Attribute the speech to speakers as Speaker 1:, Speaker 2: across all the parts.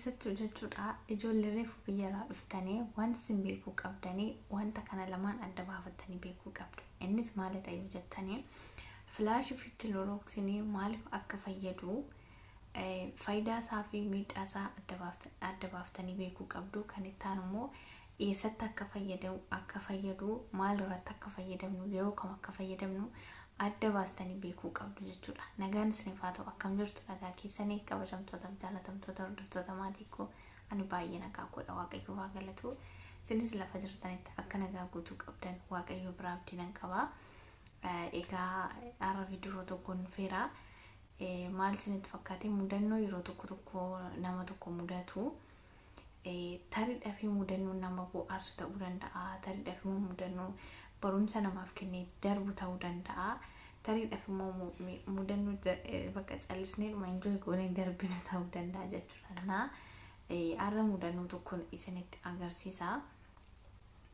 Speaker 1: Keessattuu jechuudha, ijoollee reefu biyyarraa dhuftanii wanti isin beekuu qabdanii wanta kana lamaan adda baafattanii beekuu qabdu. Innis maalidha yoo jettanii, Flash fi Cloroxinii maaliif akka fayyadu, faayidaa isaa fi miidhaa isaa adda baaftanii beekuu qabdu. Kan itti aanu immoo eessatti akka fayyadu, maal irratti akka fayyadamnu, yeroo kam akka fayyadamnu adda baastanii beekuu qabdu jechuudha. Nagaan isiniif haa ta'u. Akkam jirtu? Nagaa keessanii? Kabajamtoota, jaalatamtoota, hordoftoota maatii koo, ani baay'ee nagaa godha, Waaqayyo waa galatu. Isinis lafa jirtanitti akka nagaa guutuu qabdan Waaqayyo biraa abdii nan qaba. Egaa har'a viidiyoo tokkoon dhufeera. Maal isinitti fakkaate? Mudannoo yeroo tokko tokko nama tokko mudatu. Tariidhaa fi mudannoo nama bohaarsu ta'uu danda'a. Tariidhaaf immoo mudannoo barumsa namaaf kennee darbu ta'uu danda'a. Tariidhaaf immoo mudannoo bakka callisnee dhuma enjoy goonee darbinu ta'uu danda'a jechuudha. Har'a mudannoo tokkoon isinitti agarsiisa.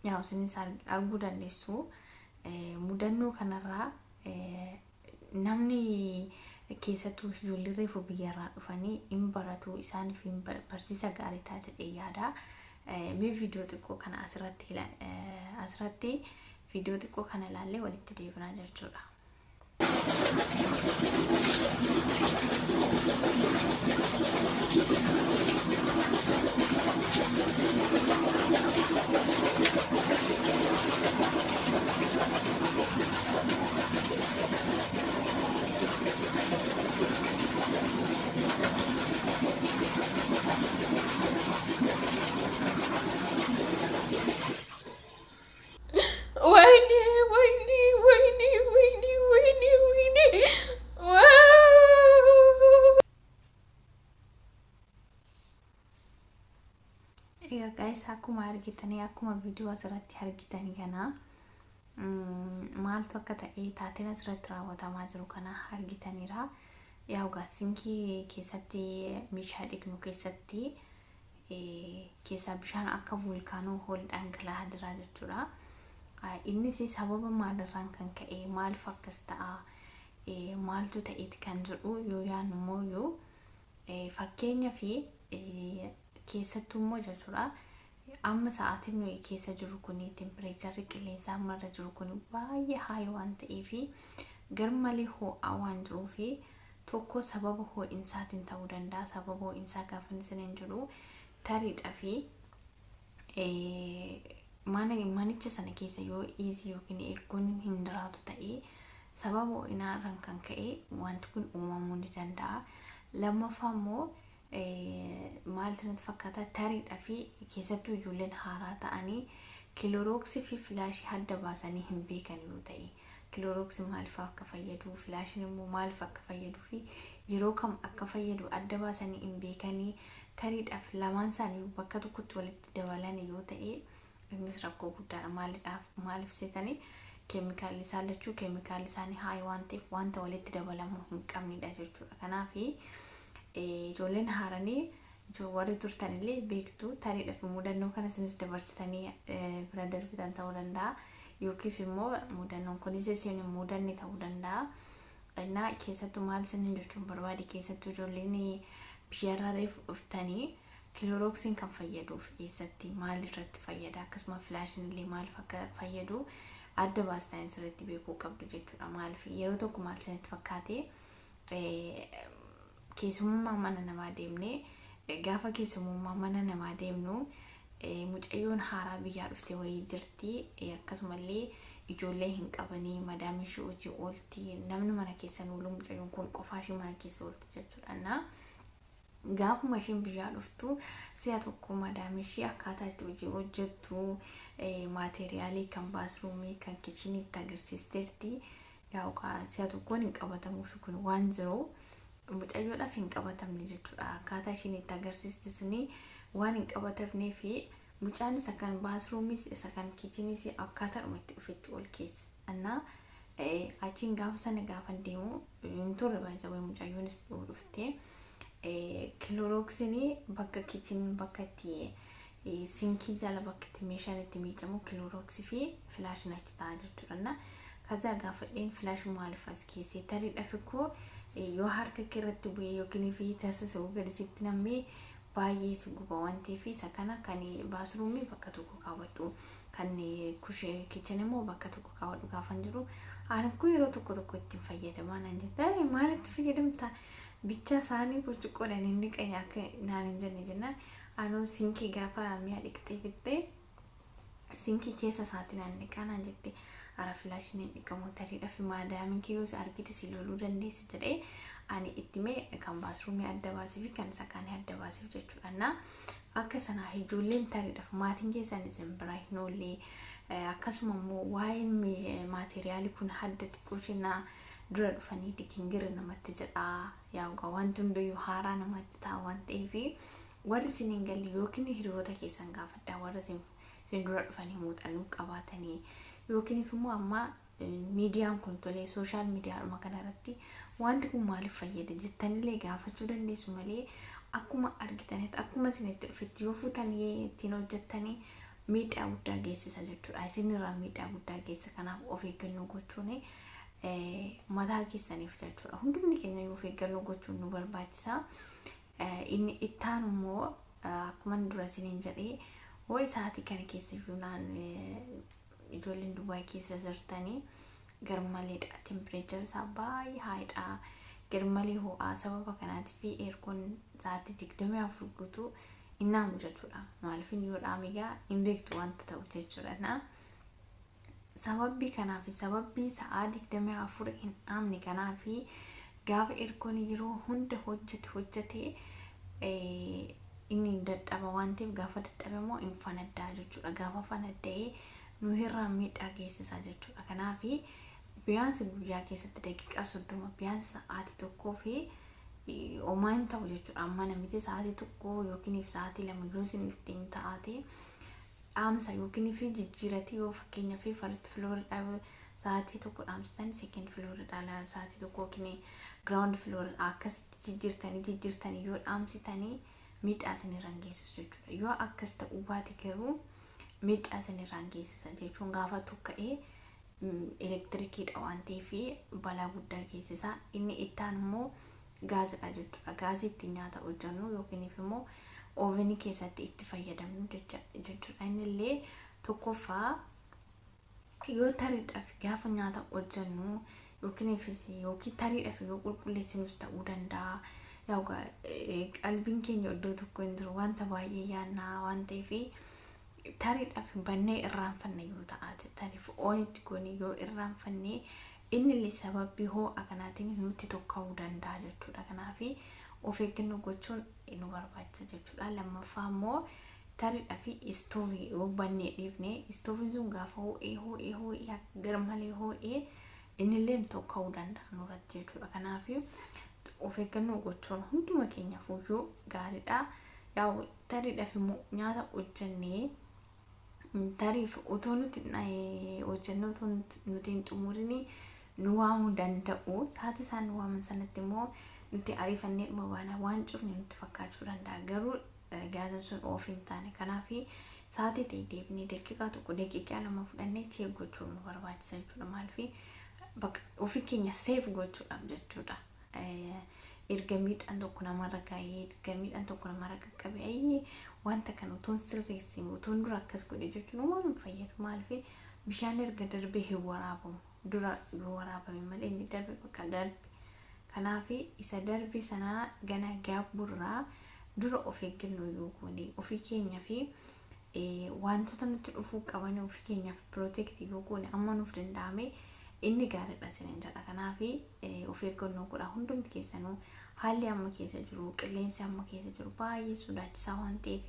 Speaker 1: Yaa, isinis arguu dandeessu. Mudannoo kanarraa namni, keessattuu ijoollee reefu biyyarraa dhufanii, hin baratu, isaaniif barsiisa gaarii ta'a jedhee yaada. Mee viidiyoo xiqqoo kana asirratti viidiyoo xiqqoo kana ilaallee walitti deebinaa jechuudha.
Speaker 2: ወይኔ ወይኔ ወይኔ ወይኔ ወይኔ ወይኔ!
Speaker 1: Egaa guys, akkuma argitanii, akkuma viidiyoo asirratti argitanii kana, maaltu akka ta'e, taateen asirratti raawwatamaa jiru kana argitaniira. Yaa, egaa sinkii keessatti, meeshaa dhiqnu keessatti keessaa bishaan akka volkaanoo ol dhangala'aa jira jechuudha. Innis sababa maalirraan kan ka'e, maaliif akkas ta'a, maaltu ta'eeti kan jedhu yoo yaadnu immoo, yoo fakkeenya fi keessattuu immoo jechuudha, amma sa'aatiin nuyi keessa jiru kun, temperatureri qilleensaa amma irra jiru kun baay'ee high waan ta'eef, garmalee ho'aa waan jiruuf, tokko sababa ho'insaatiin ta'uu danda'a. Sababa ho'insaa gaafa isiniin jedhu, tariidha fi manicha sana keessa yoo AC yookiin aircoon hin jiraatu ta'ee, sababa ho'inaarraan kan ka'e wanti kun uumamuu ni danda'a. Lammaffaa immoo maal isinitti fakkaata? Tariidha fi keessattuu ijoolleen haaraa ta'anii Cloroxii fi Flashii adda baasanii hin beekan yoo ta'e, Cloroxii maaliif akka fayyadu, Flashiin immoo maaliif akka fayyaduu fi yeroo kam akka fayyadu adda baasanii hin beekanii, tariidhaaf lamaan isaanii bakka tokkotti walitti dabalan yoo ta'e, innis rakkoo guddaadha. Maaliidhaaf, maaliif seetanii, keemikaalli isaan lachuu keemikaalli isaanii high waan ta'eef, wanta walitti dabalamuu hin qabnedha jechuudha. Kanaaf ijoolleen haaranii, warri turtanillee beektu, tariidhaaf mudannoo kana isinis dabarsitanii bira darbitan ta'uu danda'a. Yookiif immoo mudannoon kunis isin hin mudanne ta'uu danda'a. Innaa keessattuu maal isiniin jechuun barbaade, keessattuu ijoolleen biyyarraa reefu dhuftanii, Cloroxiin kan fayyaduuf eessatti, maal irratti fayyada, akkasuma Flashiin illee maaliif akka fayyadu adda baastanii sirriitti beekuu qabdu jechuudha. Maaliif, yeroo tokko maal isinitti fakkaate, keessummaa mana namaa deemnee, gaafa keessummaa mana namaa deemnu, mucayyoon haaraa biyyaa dhufte wayii jirti. Akkasumallee ijoollee hin qabanii, madaamii ishee hojii oolti, namni mana keessa oolu, mucayyoon kun qofaa ishee mana keessa oolti jechuudha. Gaafuma isheen biyyaa dhuftu, si'a tokko madaamii ishee akkaataa itti hojii hojjettu, materialii kan bathroomii, kan kitcheniitti agarsiisteerti. Si'a tokkoon hin qabatamuuf kun waan jiru mucayyoodhaaf hin qabatamne jechuudha. Akkaataa isheen itti agarsiistis waan hin qabatamnee fi mucaan isa kan bathroomiis, isa kan kitcheniis akkaataadhuma itti dhufetti ol keessa. Annaa achiin gaafa sana gaafa deemu hin turre, baay'ee mucayyoonis dhuftee, Cloroxiin bakka kitchen, bakka itti sinkii jala, bakka itti meeshaan itti miicamu, Cloroxii fi Flashiin achi ta'a jechuudha. Kaza gaafadheen, "Flash maaliif as keessee? Tarii dhafi koo yoo harka kee irratti bu'ee yookiin fi tasa gadi sitti nammee Baay'ee si guba waan ta'eef isa kana kan bathroomii bakka tokko kaawwadhu, kan kitchen immoo bakka tokko kaawwadhu gaafan jiru. Ani kun yeroo tokko tokko ittiin fayyadamaa naan jette. Maalitti fayyadamta? Bicha isaanii burcuqqoodhaan inni dhiqan akka naan hin jenne jennaan, anoo sinkii gaafa mi'a dhiqxee fixxee sinkii keessa isaatii naan dhiqaa naan jette. Ara, flashiin hin dhiqamu, tariidhaa fi maadaamiin kiyyoo si argite si loluu dandeessi jedhee ani itti mee kan bathroomii adda baasee fi kan isa kaanii adda baaseef jechuudha. Na akka sanaa ijoolleen tariidhaaf maatiin keessan isin bira hin oolle, akkasuma immoo waa'een maateriyaalii kun hadda xiqqoo ishee dura dhufanii dikingirri namatti jedhaa, yaa wanti hundayyuu haaraa namatti ta'a waan ta'eef, warri isin hin galle yookiin hiriyoota keessan gaafadhaa, warra isin dura dhufanii muuxannoo qabaatanii, yookiin immoo amma miidiyaan kun tolee social miidiyaadhuma kanarratti wanti kun maaliif fayyada jettanillee gaafachuu dandeessu malee, akkuma argitanitti akkuma isinitti dhufetti yoo fuutanii ittiin hojjettanii miidhaa guddaa geessisa jechuudha. Isinirraa miidhaa guddaa geessisa. Kanaaf of eeggannoo gochuun mataa keessaniif jechuudha. Hundumni keenya of eeggannoo gochuun nu barbaachisa. Inni ittaan immoo akkuma dura isiniin jedhee, hoo sa'aatii kana keessa iyyuu naan ijoolleen Dubaay keessa jirtanii garmaleedha. Temperature isaa baay'ee highdha. Garmalee ho'aa, sababa kanaatiif aircon sa'aatii 24 guutuu hin dhaamu jechuudha. Maaliif yoo dhaame egaa hin beektu wanta ta'u jechuudha. Sababbii kanaaf, sababbii sa'aa 24 hin dhaamne kanaaf, gaafa aircon yeroo hunda hojjete hojjete inni dadhaba waan ta'eef, gaafa dadhabe immoo hin fanaddaa jechuudha. Gaafa fanadda'ee nu irraa miidhaa geessisa jechuudha. Kanaaf biyaansi guyyaa keessatti daqiiqaa 30, biyaansi sa'aatii tokkoo fi homaa hin ta'u jechuudha. Amma namni sa'aatii 1 yookiin sa'aatii 2 yoo isin ittiin ta'aate dhaamsa yookiin fi jijjiirati, yoo fakkeenyaaf first flooridha sa'aatii 1 dhaamsitan, second flooridha sa'aatii 1 yookiin ground flooridha akkasitti jijjiirtanii jijjiirtanii yoo dhaamsitanii miidhaa isinirraan geessisu jechuudha. Yoo akkas ta'uu baate garuu miidhaa isinirraan geessisa jechuun gaafa tokka'ee elektirikiidha waan ta'eef balaa guddaa geessisa. Inni ittaan immoo gaazidha jechuudha. Gaazii ittiin nyaata hojjennu yookiin immoo ovenii keessatti itti fayyadamnu jechuudha. Inni illee tokkoffaa yoo tariidhaaf gaafa nyaata hojjennu yookiin tariidhaaf yoo qulqulleessinus ta'uu danda'a. Qalbiin keenya iddoo tokko hin jiru, wanta baay'ee yaadnaa waan ta'eef, tariidhaaf bannee irraanfanne yoo ta'a, tariif onitti goone yoo irraanfanne, inni illee sababii ho'a kanaatiin nutti tokka'uu danda'a jechuudha. Kanaaf of eeggannoo gochuun nu barbaachisa jechuudha. Lammaffaa immoo tariidhaa fi istoovii yoo bannee dhiifne, istooviin sun gaafa ho'ee ho'ee ho'ee garmalee ho'ee inni illee tokka'uu danda'a nurratti jechuudha. Kanaaf of eeggannoo gochuun hunduma keenyaaf iyyuu gaariidha. Yaa'u tariidhaaf immoo nyaata hojjennee tariif otoo nuti hojjennee otoo nuti hin xumurin nu waamuu danda'u. Sa'aatii isaan nu waaman sanatti immoo nuti ariifannee dhuma baana, waan cufne nutti fakkaachuu danda'a. Garuu gaazaan sun off hin taane. Kanaaf sa'aatii ta'e deebinee daqiiqaa 1, daqiiqaa 2 fudhannee check gochuun nu barbaachisa jechuudha. Maaliif bakka ofii keenya safe gochuudhaaf jechuudha. Erga miidhaan tokko namarra gahee, erga miidhaan tokko namarra qaqqabe, ayyee wanta kana utoon sirreesse, utoon dura akkas godhe jechuun waan hin fayyadu. Maaliif bishaan erga darbee hin waraabamu, dura yoo waraabame malee inni darbe bakka darbe. Kanaaf isa darbe sanaa gana gaabburraa dura of eeggannoo yoo goone, ofii keenya fi wantoota nutti dhufuu qaban ofii keenyaaf protect yoo goone amma nuuf danda'ame inni gaariidha isiniin jedha. Kanaaf of eeggannoo godha hundumti keessanuu. Haalli amma keessa jiru, qilleensi amma keessa jiru baay'ee sodaachisaa waan ta'eef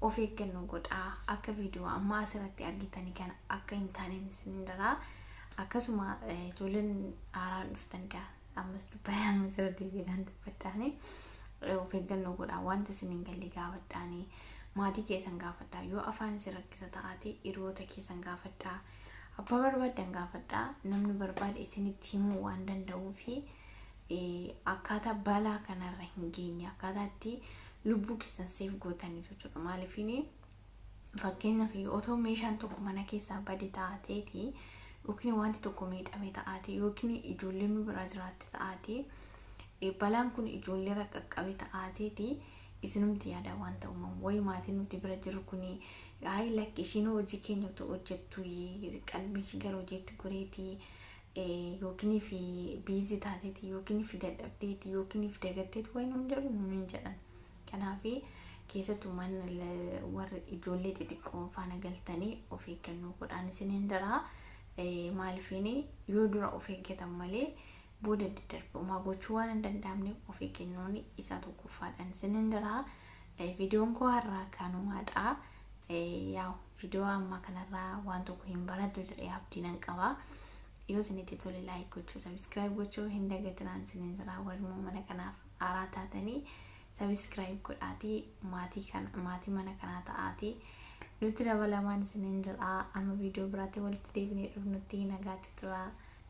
Speaker 1: of eeggannoo godhaa. Akka viidiyoo amma asirratti argitanii kana akka hin taaneen isin daraa. Akkasuma ijoolleen haaraan dhuftan gaa ammas dubbaa ammas irra deebiidhaan dubbadhaanii of eeggannoo godhaa. Wanta isin hin galle gaafadhaanii, maatii keessan gaafadhaa, yoo afaan isin rakkisa ta'aate hiriyoota keessan gaafadhaa, abbaa barbaadan gaafadhaa. Namni barbaade isinitti himuu waan danda'uu fi akkaataa balaa kanarra hin geenye, akkaataa itti lubbuu keessan safe gootanii jechuudha. Maaliifini fakkeenyaaf otoo meeshaan tokko mana keessaa bade taateeti yookiin wanti tokko miidhame ta'aate yookiin ijoolleen nu bira jiraatte ta'aate, balaan kun ijoollee irra qaqqabe ta'aateeti. Isinumti yaada wanta uumamu wayi maatiin nuti bira jiru kuni ayi lakki ishiin hojii keenya otoo hojjettu qalbii ishii gara hojiitti goreetii yookiin fi busy taateeti yookiin fi dadhabdeeti yookiin fi dagatteeti wayi nuun jedhu nuun hin jedhan. Kanaaf keessattuu mana warri ijoollee xixiqqoo faana galtanii of eeggannoo godhaan isiniin jedha. Maaliifini yoo dura of eeggatan malee booda daddarbumaa gochuu waan hin danda'amneef of eeggannoon isa tokkoffaadhaan isiniin jedha. Viidiyoon koo har'aa kanumaadha. Yaa viidiyoo ammaa kanarraa waan tokko hin barattu jedhee abdii nan qaba. Yoo isinitti tole like gochuu, subscribe gochuu hin dagatinaan isiniin jedha. Warri mana kanaaf haaraa taatanii subscribe godhaatii maatii mana kanaa ta'aatii nutti dabalamaan isiniin jedha. Amma viidiyoo biraatti walitti deebinee dhufnutti nagaatti tura.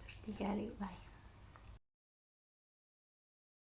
Speaker 1: Turtii gaarii, baay'ee.